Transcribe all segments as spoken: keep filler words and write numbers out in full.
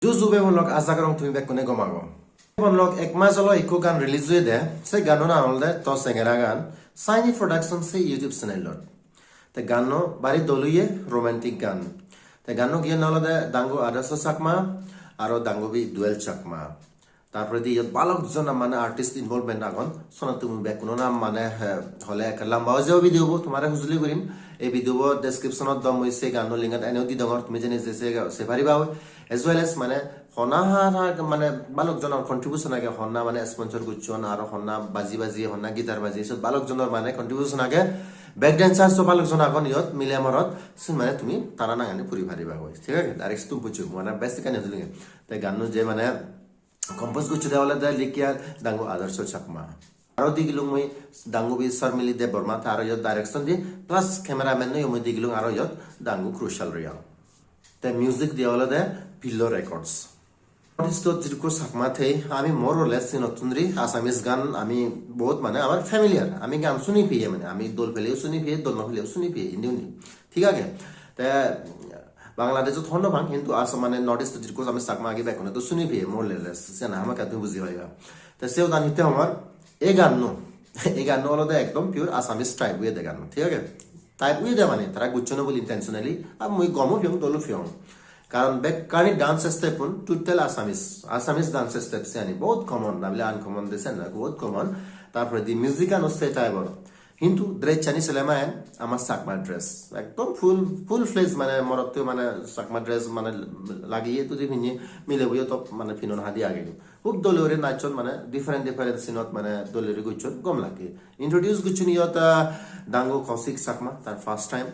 Ju ju bhei bon lok, aja gorong tumi bekkune gom ago. Bhei bon lok, ek mas olo ekko gan release oyede, se ganno nang olode To Sengera Gan, Shiny Production se YouTube channel-ot. Te ganno bari dol oye, romantic gan. Te ganno giyen olode Dangu Adarsh Chakma, aro Dangubi Duel Chakma. Tar poredi iyot balok jon mane artist involvement agon. Sono tumi bekkuno nam mane, eh, hole ekka lamba oi jebo video bo, tomare hujuli gurim. Ei video bo description-ot do mui se ganno link-an eneyo di dongor, tumi jeni je se, se pariba oi. As well as mane honna ha, ha, mane balok jonor contribution age, honna mane sponsor gocchon, aro honna baji baji, honna guitar baji, sot balok jonor mane contribution age. Back dancers o balok jon agon iyot, mile morot, sin mane tumi tara nangani puri pariba oi, thik age? Direct sittun puccho, mane best ekkan hujuli. Te ganno je mane compose gocchede olode likhiye Dangu Adarsh Chakma. Aro digilung mui Dangubi Sharmili Debbarma, te aro iyot direction di, plus cameraman-o mui digilung aro iyot Dangu Kushal Reang. Te music diye olode Pillow Records. North East-ot jidukko Chakma thei, ami more or less sinottun ri Assamese gan ami bahut mane amar familiar. Ami gan suni peye mane, ami dol peleyo suni peye, dol no peleyo suni peye, indi undi. Thik age? Te Bangladeshot hobor no pang, hintu Assam mane North East-ot jidukko ami Chakma agi bekkune to suni peye, more or less. Siyani hamakkai tumi buji pariba. Te se udan hitte hongor, ei ganno, ei ganno olode ekdom pure Assamese type oyede ganno, thik age? Type oyede mane tara gocchon bole intentionally, ar mui gomo piyong, dolo piyong. Karon bekkani dance step-un total Assamese, Assamese dance step siyani bahut common, na bile uncommon de sen na, bahut common. Tar poredi music-ano se type-or. Hintu dress-ani sele mane ama Chakma dress. Ekdom full, full fledged mane morotto mane Chakma dress mane lagiye tudi pinne, milebo yo to mane pinon hadi age. Hub dole guri nachon mane different different scene-ot mane dole guri gocchon, gom lage. Introduce gocchon iyot, ah, Dangu Kaushik Chakma, tar first time.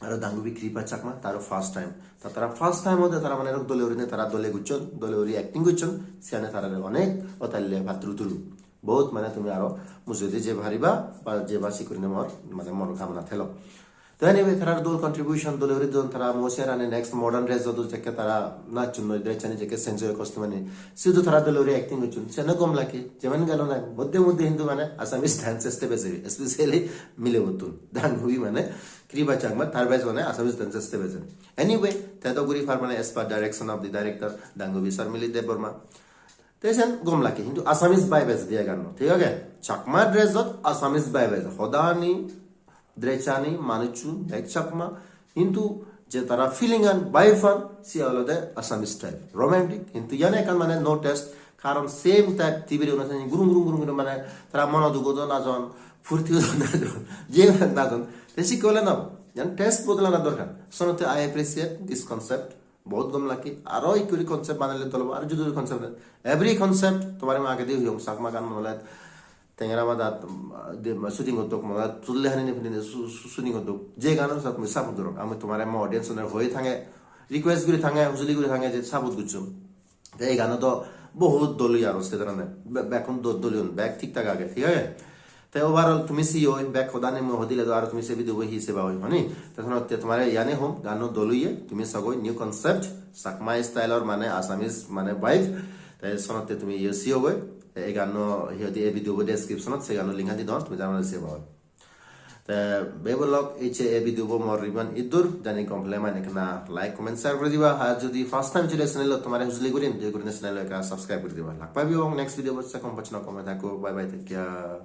Aro Dangubi Kripa Chakma, taro first time. Ta tara first time ode tara mane erok dole gurine tara dole gocchon, dole guri acting gocchon, siyane tarare onek otalle patturu turu. Bahut mane tumi aro mujungedi je pariba, ba je ba sik gurine mor, mane mor kamona thelo. To anyway, tarar dol contribution, dole guri don tara mo siyarani next modern dress-ot jekke tara nachchon noi, dress-ani jekke change oi costume-ani. Sidu tara dole guri acting gocchon, siyane gom lage, jemen gelo na, modde modde hintu mane Assamese dance step eje, especially milebottun. Dangubi mane Kripa Chakma, tar bej mane Assamese dance step eje. Anyway, te do guri par mane as per direction of the director, Dangubi Sharmili Debbarma. Te sen gom lage, hintu Assamese vibe eje diye ganno, thik age? Chakma dress-ot Assamese vibe eje. Hodani, dress-ani, manuchun, ek Chakma, hintu je tara feeling-an, vibe-an, siye olode Assamese type. Romantic, hintu iyani ekkan mane no taste, karon same type tibire una sani gurung gurung gurung gurung mane tara mono dugodon najon, furti odon najon, je najon. Te sikke ole no, iyan taste bodolana dorkar. Sonotte I appreciate this concept. Bahut gom lage. Aro ikko guri concept banele dol obo, aro judo judo concept. Every concept tomare mui agedi hoyong, Chakma gan mone ole Tengera Madat, um, de, shooting gottok, mone ole Tulle Hani Ne Pindine su-, su-, shooting gottok. Je gano sat mui support gorong. Ami tomare mo audience-une hoi thange, request guri thange, hujuli guri thange je support goccho. Te ei gano do bahut dol oye aro se dhoronor. Be-, bekkun do-, dol oyon, bek thik thak age, thik age? Te overall tumi siyo, bek hodani mui hodile do aro tumi se video bo hi seba oi, honi? Te sonotte tomare iyani hom, ganno dol oye, tumi sagoi new concept, Chakma style-or mane Assamese mane vibe. Te sonotte tumi iyo siyo goi, te ei ganno hi hoide ei video bo description-ot se ganno link-an di don, tumi tar mane seba oi. Te bhei bon lok, ecche ei video bo mor review-an iddur, jodi gom pele mane ekkena like, comment, share guri diba, ar jodi first time chole channel-ot tomare hujuli gurim, doya gurinei channel-o ekka subscribe guri diba. Lak pebong next video bot, se kom pocchno gome thakko, bye bye, take care.